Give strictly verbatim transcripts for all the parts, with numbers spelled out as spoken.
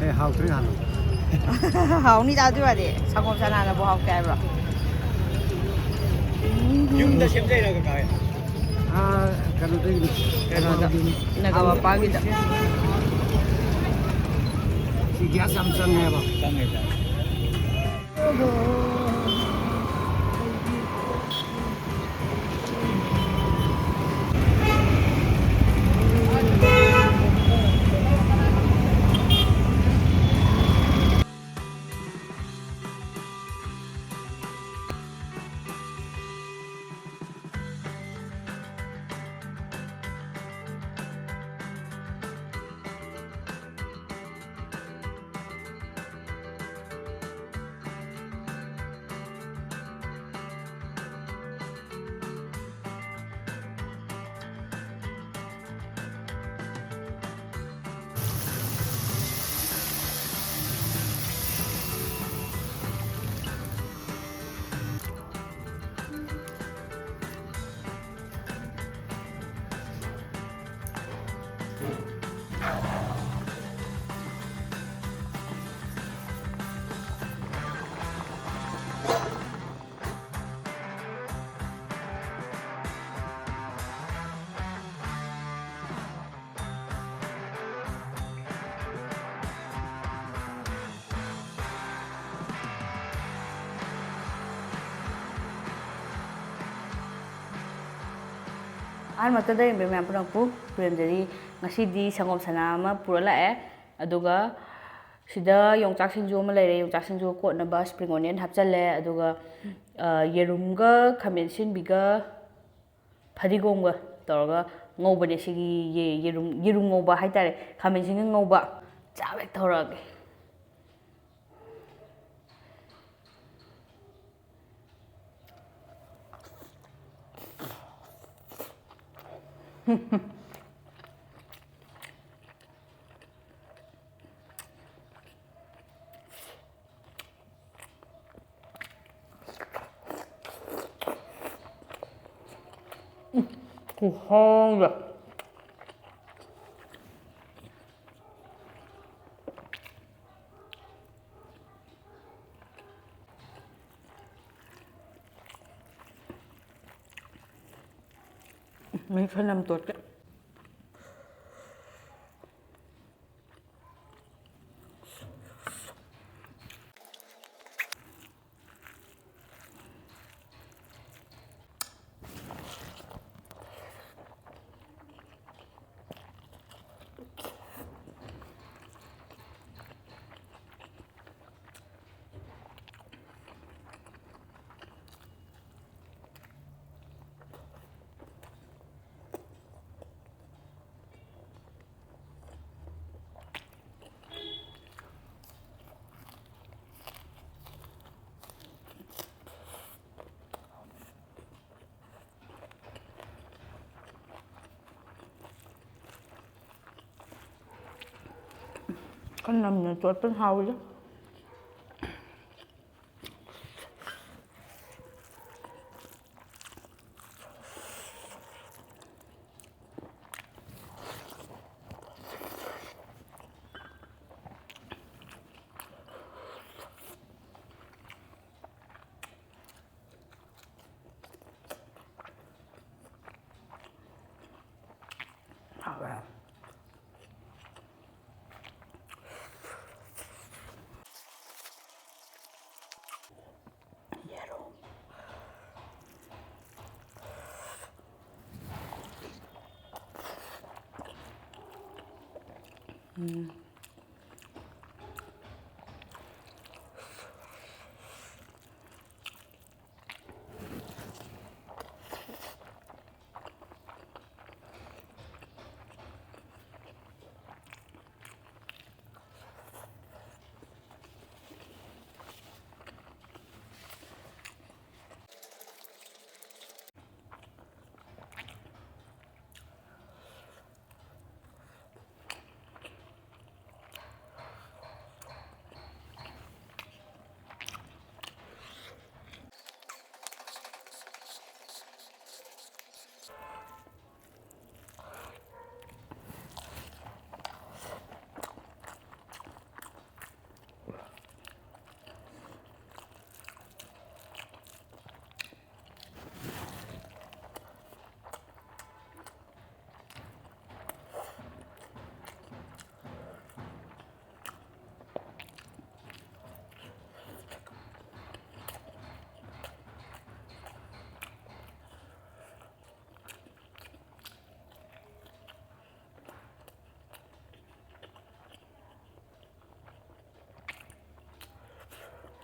ꯑꯦ, ꯍꯥꯎꯇ꯭ꯔꯤ ꯍꯥꯟꯅ꯫ ꯍꯥꯎꯅꯤꯗ ꯑꯗꯨ ꯑꯣꯏꯔꯗꯤ꯫ ꯁꯪꯒꯣꯝ ꯁꯅꯥꯅꯕꯨ ꯍꯥꯎꯇꯦ ꯍꯥꯏꯕ꯭ꯔꯣ? ꯌꯨꯝꯗ ꯁꯦꯝꯖꯩꯔꯣ ꯀꯀꯥ ꯍꯣꯏ? ꯑꯥ, ꯀꯩꯅꯣꯗꯒꯤꯅꯤ꯫ ꯀꯩꯅꯣꯗ, ꯅꯒꯥ ꯃꯄꯥꯒꯤꯗ꯫ ꯁꯤ ꯒ꯭ꯌꯥꯁ ꯌꯥꯝ ꯆꯪꯉꯦꯕ꯫ ꯆꯪꯉꯦ, ꯆꯪꯉꯦ꯫ ꯑꯍꯥꯟꯕꯃꯛꯇꯗ ꯌꯦꯡꯕꯤꯕ ꯃꯌꯥꯝ ꯄꯨꯝꯅꯃꯛꯄꯨ ꯈꯨꯔꯨꯝꯖꯔꯤ꯫ ꯉꯁꯤꯗꯤ ꯁꯪꯒꯣꯝ ꯁꯅꯥ ꯑꯃ ꯄꯨꯔ ꯂꯥꯛꯑꯦ꯫ ꯑꯗꯨꯒ ꯁꯤꯗ ꯌꯣꯡꯆꯥꯛ ꯁꯤꯡꯖꯨ ꯑꯃ ꯂꯩꯔꯦ꯫ ꯌꯣꯡꯆꯥꯛ ꯁꯤꯡꯖꯨ ꯀꯣꯠꯅꯕ spring onion ꯍꯥꯞꯆꯜꯂꯦ꯫ ꯑꯗꯨꯒ, ꯑ, ꯌꯦꯔꯨꯝꯒ ꯈꯥꯃꯦꯟ ꯑꯁꯤꯟꯕꯤꯒ ꯐꯗꯤꯒꯣꯝꯒ ꯇꯧꯔꯒ ꯉꯧꯕꯅꯦ꯫ ꯁꯤꯒꯤ ꯌꯦ-, ꯌꯦꯔꯨꯝ, ꯌꯦꯔꯨꯝ ꯉꯧꯕ ꯍꯥꯏꯇꯥꯔꯦ꯫ ꯈꯥꯃꯦꯟ ꯑꯁꯤꯟꯕ ꯉꯧꯕ꯫ ꯆꯥꯕ ꯍꯦꯛ ꯇꯧꯔꯛꯑꯒꯦ꯫ ꯈꯨꯍꯥꯎꯗꯣ꯫ ꯃꯍꯤ ꯈꯔ ꯅꯝ ꯇꯣꯠꯀꯦ꯫ ꯈꯔ ꯅꯝꯅ ꯇꯣꯠꯄꯅ ꯍꯥꯎꯋꯤꯗ꯫ ꯍꯥꯎꯋꯦ꯫ ꯌꯦꯔꯨꯝ꯫ ꯎꯝ꯫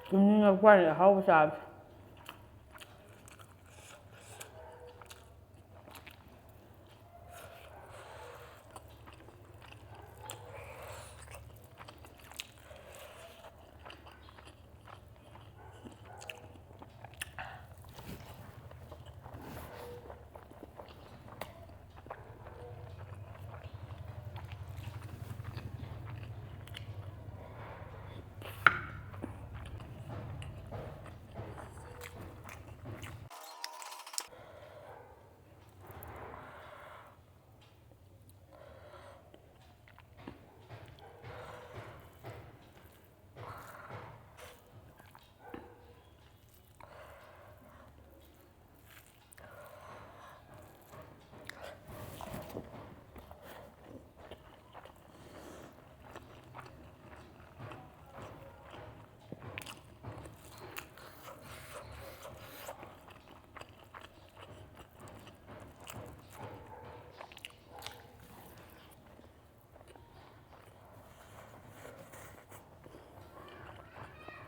ꯇꯨꯝꯅꯤꯡꯉꯛꯄ ꯋꯥꯅꯤ ꯑꯍꯥꯎꯕ ꯆꯥꯕꯁꯦ꯫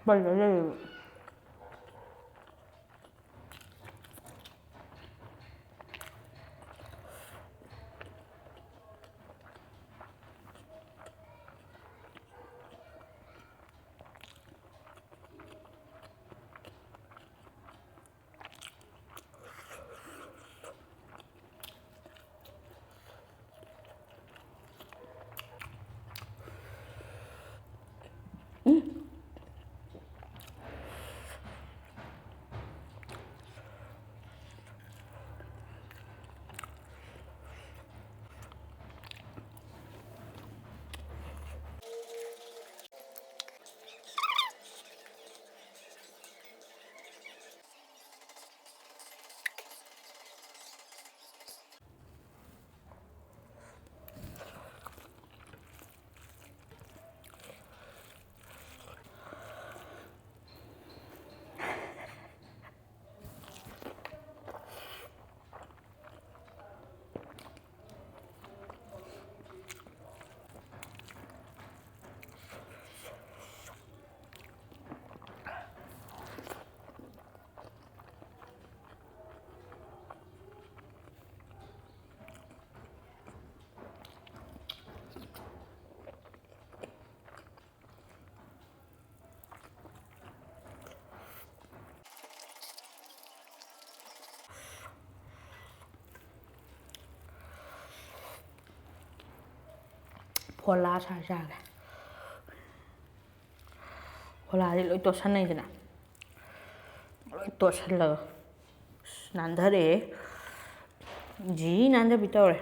ꯄꯜꯂ ꯂꯩꯌꯦꯕ꯫ ꯀꯣꯂꯥ ꯁꯥ ꯆꯥꯒꯦ꯫ ꯀꯣꯂꯥꯗꯤ ꯂꯣꯏ ꯇꯣꯠꯁꯟꯅꯩꯗꯅ꯫ ꯂꯣꯏ ꯇꯣꯠꯁꯜꯂꯒ꯫ ꯑꯁ, ꯅꯥꯟꯊꯔꯛꯑꯦ꯫ ꯖꯤ ꯅꯥꯟꯊꯕꯤ ꯇꯧꯔꯦ꯫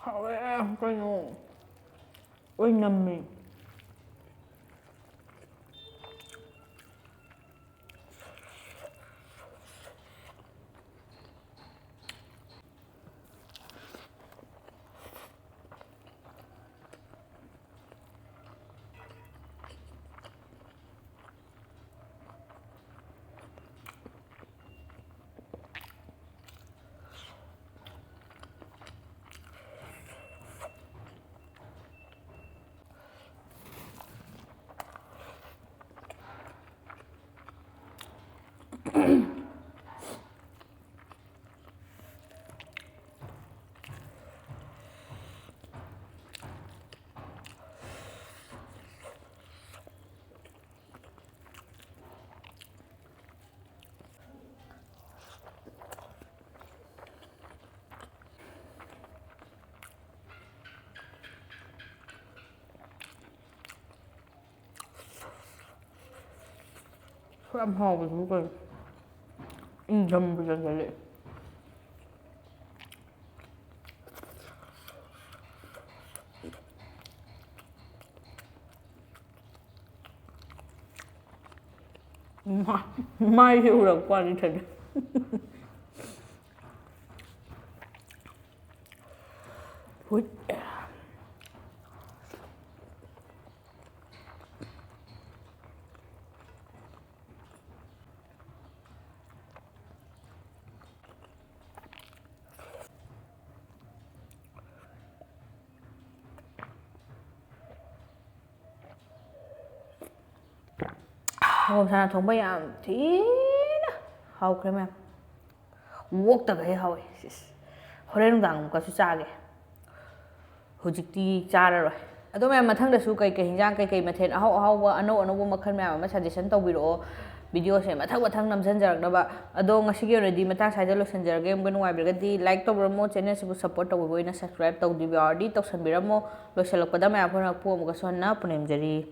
ꯍꯥꯎꯋꯦ ꯀꯩꯅꯣ꯫ ꯂꯣꯏ ꯅꯝꯃꯦ꯫ ꯌꯥꯝ ꯍꯥꯎꯕꯁꯤꯕꯨ ꯀꯩꯅꯣ? ꯏꯪꯊꯝꯕꯨ ꯆꯪꯁꯤꯜꯂꯛꯑꯦ꯫ ꯃꯥ-, ꯃꯥꯏꯁꯦ ꯎꯔꯛꯄ ꯋꯥꯅꯤ ꯏꯊꯟꯗ꯫ ꯍꯨꯏꯠ꯫ ꯁꯪꯒꯣꯝ ꯁꯥꯅꯥ ꯊꯣꯡꯕ ꯌꯥꯝ ꯊꯤꯅ ꯍꯥꯎꯈ꯭ꯔꯦ ꯃꯌꯥꯝ꯫ ꯑꯣꯛꯇꯒꯩ ꯍꯥꯎꯋꯦ꯫ ꯁꯤꯁ꯫ ꯍꯣꯔꯦꯟ ꯅꯨꯡꯗꯥꯡ ꯑꯃꯨꯛꯀꯁꯨ ꯆꯥꯒꯦ꯫ ꯍꯧꯖꯤꯛꯇꯤ ꯆꯥꯔꯔꯣꯏ꯫ ꯑꯗꯣ ꯃꯌꯥꯝ, ꯃꯊꯪꯗꯁꯨ ꯀꯩ ꯀꯩ ꯍꯤꯟꯖꯥꯡ, ꯀꯩ ꯀꯩ ꯃꯊꯦꯜ ꯑꯍꯥꯎ ꯑꯍꯥꯎꯕ, ꯑꯅꯧ ꯑꯅꯧꯕ ꯃꯈꯜ ꯃꯌꯥꯝ ꯑꯃ suggestion ꯇꯧꯕꯤꯔꯛꯑꯣ꯫ Videoꯁꯦ ꯃꯊꯪ ꯃꯊꯪ ꯅꯝꯁꯤꯟꯖꯔꯛꯅꯕ꯫ ꯑꯗꯣ ꯉꯁꯤꯒꯤ ꯑꯣꯏꯅꯗꯤ ꯃꯇꯥꯡ ꯁ꯭ꯋꯥꯏꯗ ꯂꯣꯏꯁꯤꯟꯖꯔꯒꯦ꯫ ꯑꯃꯨꯛꯀ ꯅꯨꯡꯉꯥꯏꯕꯤꯔꯒꯗꯤ like ꯇꯧꯕꯤꯔꯝꯃꯣ, channelꯁꯤꯕꯨ support ꯇꯧꯕꯤꯕ ꯑꯣꯏꯅ subscribe ꯇꯧꯕꯤꯕ ꯌꯥꯎꯔꯗꯤ ꯇꯧꯁꯟꯕꯤꯔꯝꯃꯣ꯫ ꯂꯣꯏꯁꯤꯜꯂꯛꯄꯗ ꯃꯌꯥꯝ ꯈꯣꯏꯅ ꯄꯨ ꯑꯃꯨꯛꯀꯁꯨ ꯍꯟꯅ ꯄꯨꯅꯦꯝꯖꯔꯤ꯫